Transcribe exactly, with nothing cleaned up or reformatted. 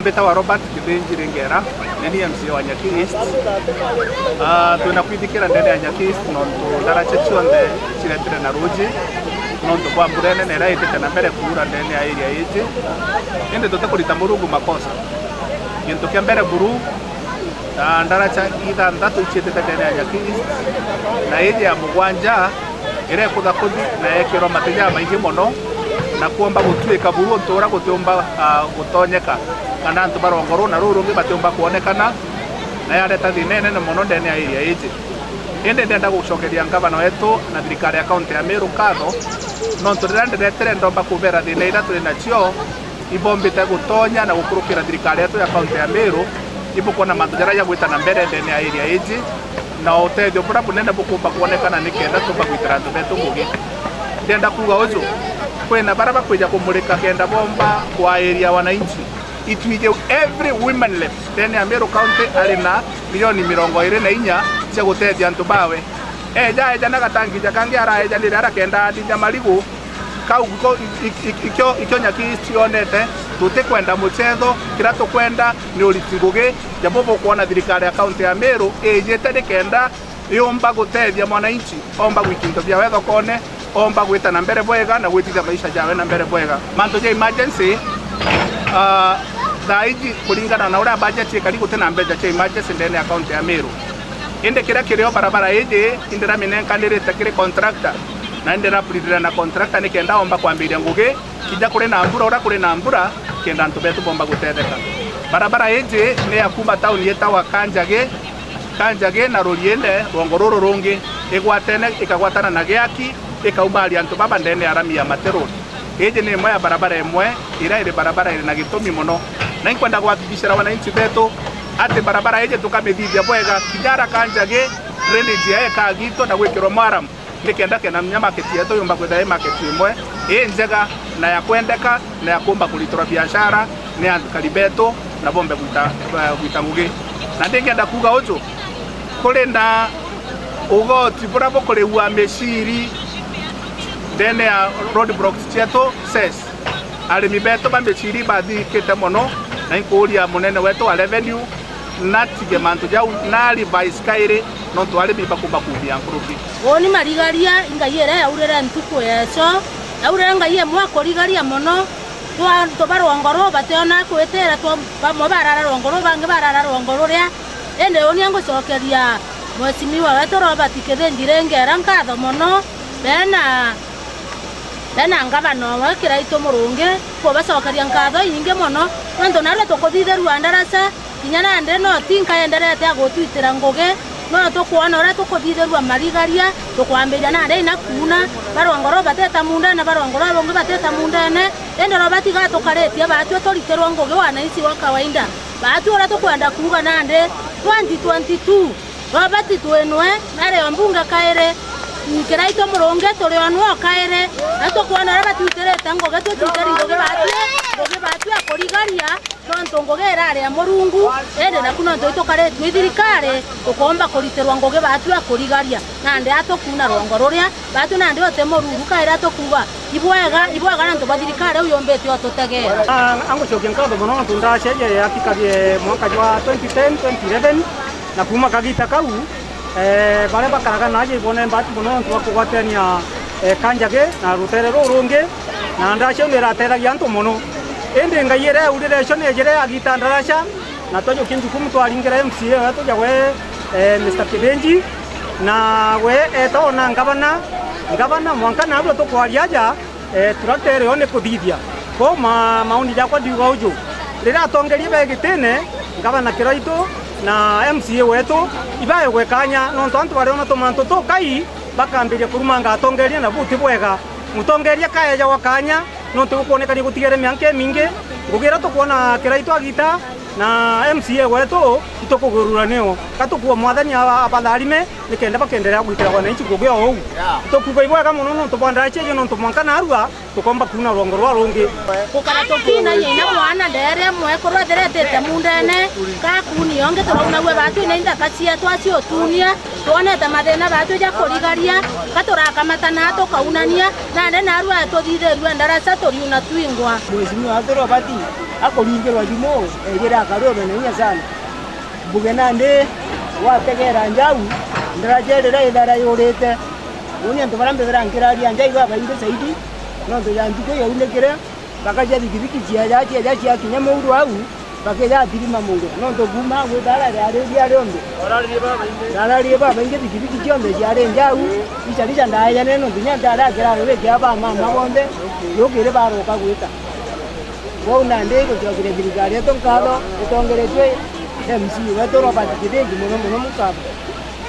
Mbitawa Robert Kithinji Ringera, ni ni M C A wa Nyaki East. Ah, twina kwithikira ndene ya Nyaki East nontu ndaraca cionthe ciretire na ruuji, nontu bwa mbura inene iria itite na mbere kuura ndene ya area iji. Indi tutikurita Murungu makosa. Gintu kia mbere buru, ah, ndaraca ithanthatu iciitite ndene ya Nyaki East, na iji ya mugwanja iria ikutha kuthi na yekirwa mati jamaingi mono, na kuomba gutuika buru untu uria gutiumba, ah, gutonyeka, kana antu ba rwongo ruu na ruu rungi batiumba kwonekana, na yareta thina inene mono ndene ya area iji. Indi ndienda gucokeria ngavana wetu na thirikari ya kaunti ya Meru nkatho, nontu riria ndiretire ndomba kubera thina iria turi nacio, ibombite gutonya na gukurukira thirikari yetu ya kaunti ya Meru, ibukwona mantu jaria jagwita na mbere ndene ya area iji, na utethio buria bunene bukumba kwonekana nikenda tumba gwitira antu betu ngugi. Ndienda kuuga uju, kwina baria bakwija kumurika kenda bomba kwairia wananchi. Itwiji every women rep ndene ya Meru County ari na milioni mirongo iri na inya cia gutethia antu bawe. Eja, eja na gatangi ja kangi araejanire aria kenda athithia marigu. Kau giko, i-, i-, i-, ikio, ikio Nyaki East yonete, tutikwenda muchetho, kiria tukwenda ni uriti ngugi, ja bo bukwona thirikari ya kaunti ya Meru ijite nikenda yumba gutethia mwananchi, omba gwita into biawe thokone, omba gwita na mbere bwega na gwitithia maisha jawe na mbere bwega. Mantu ja emergency, ah, thaa iji kuringana na uria budget ikari guti na mbeca cia emergency ndene ya kaunti ya Meru. Indi kiria kirio barabara iji, indiraminen-, kanirite kiri contractor, na indirapuritira na contractor nikenda omba kwambiria ngugi, kija kuri na mbura, uria kuri na mbura, kenda antu betu bomba gutetheka. Barabara iji ni ya kuuma tauni yetawa Kanjagi, Kanjagi na Ruriende, rwongo ruru rungi, igwatene, ikagwatana na Giaki, ikaumaria antu baba ndene ya rami ya Mate Road. Iji ni imwe ya barabara imwe iria iri barabara iri na gitumi mono, na inkwenda kuhakikishira wananchi betu ati barabara iji tukamithithia bwega, kijara Kanjagi, drainage yayo ikagitwa na gwikirwa mwaram, nikenda kenda kinya market yetu yumba kwithira i market imwe injega na ya kwendeka na ya kumba kuritirwa biashara ni akari betu na bombe gwita, gwita ngugi. Na ndingenda kuuga uju, kuri na ugoti buria bukuriua miciri ndene ya road blocks cietu, cess. Arimi betu ba miciri bathikite mono, na inkuuria munene wetu wa revenue, natige mantu jau, na revise kairi, nontu arimi bakumba kuumia nkuruki. Uuni marigaria, i ngai iria yaurire ntuku yeco, yaurire ngai imwe akurigaria mono, twa antu ba rwongo ruu bationa kwitira, twa, bamwe barara rwongo ruu, bangi barara rwongo ruria. Indi uuni ngucokeria Mheshimiwa wetu Robert Kithinji Ringera nkatho mono, bena, bena ngavana owe Kiraitu Murungi, kubacokeria nkatho inyingi mono, nontu narua tukuthithirua ndaraca, kinya nandi no ti nkaenderete ya gutwitira ngugi, no tukwona uria tukuthithirua marigaria, tukwambiria nandi ina kuuna, ba rwongo ruu bateta mundene, ba rwongo ruu rungi bateta mundene, indi Robert gatukaritie baatwi turitirwe ngugi wananchi wa kawaida. Baatwi uria tukwenda kuuga nandi twenty twenty-two, Robert twinwe, nario mbunge kairi, Kiraitu Murungi turionwe o kairi, na tukwona uria batwitirite ngugi, twitiri ngugi baatwi, ngugi baatwi akurigaria, nontu ngugi irari ya Murungu, indi naku nontu itukaritue i thirikari, tukomba kuritirwa ngugi baatwi akurigaria, nandi atukuuna rwongo ruria, baatwi nandi uti mururu kairi atukuuga, ibwega, ibwega nontu bwa thirikari iu yumbite ututegeera. Ah, angucokia nkatho mono nontu ndacia iria yatikarie mwaka jwa twenty ten, twenty eleven, na kuuma kagita kau, eh, baria bakaraga naaja ibone mbati mono nontu bwa kugwatania, eh, Kanjagi na rutere ruu rungi, na ndacia iu ni iratethagia antu mono. Indi ngai iria yaurire icio ni ijire yagita ndaraca, na twajukia njukumu twaringira M C A wetu jagwe, eh, Mister Kithinji, na we eta ona ngavana, ngavana mwanka narua tukwaria aja, eh, turaktere yo ni kuthithia. Ko ma-, maoni jakwa ndiuga uju. Riria atongeria be gitine, ngavana Kiraitu na M C A wetu, ibaegwe kanya, nontu antu bariona tumantu tukai, bakambiria kurumanga atongeria, na buti bwega. Mutongeria kaejagwa kanya, nontu gukwonekania gutigere mianka imingi. Ngugi iria tukwona Kiraitu agita na M C A wetu, itukugurura nio. Ka tukuua Mwathani aba-, abatharime, nikenda bakenderea gwitira wananchi ngugi o uu. Tukuuga ibwega mono nontu bwa ndaraca iu, nontu mwanka narua tukomba kuuna rwongo rwa rungi. Gukara tukiinagia inya mwana ndeere mwekuru ethiritite mundene, ka kuuni yongi turaunagua baatwi na inthaka cietu aciutuunia, twonete mathina baatwi ja kurigaria, ka turakamatana tukaunania, nandi narua tuthithirue ndaraca turiuna twingwa. Mheshimiwa wetu Robert, Akuringirwa thimu, ejire akarua na inya sana. Mbuge nandi, wategera njau, ndarajerera ithara yurite. Uni antu baria mbithira nkiraria njai babaingi zaidi, nontu ja ntuku yaunikire, bakaja thikithiki cieja, cieja ciakinya muuru au, bakija athirima muuru. Nontu kuuma gwita ara riari riari undu. Nararie babaingi thikithiki cionthe ciari njau, ica rica ndaejane nontu kinya ndari akiraro gikia ba mama bonthe, yukiri baroka gwita. Kwou nandi gucokeria thirikari yetu nkatho, itongeretue M C wetu Robert Kithinji mono mono mukatho.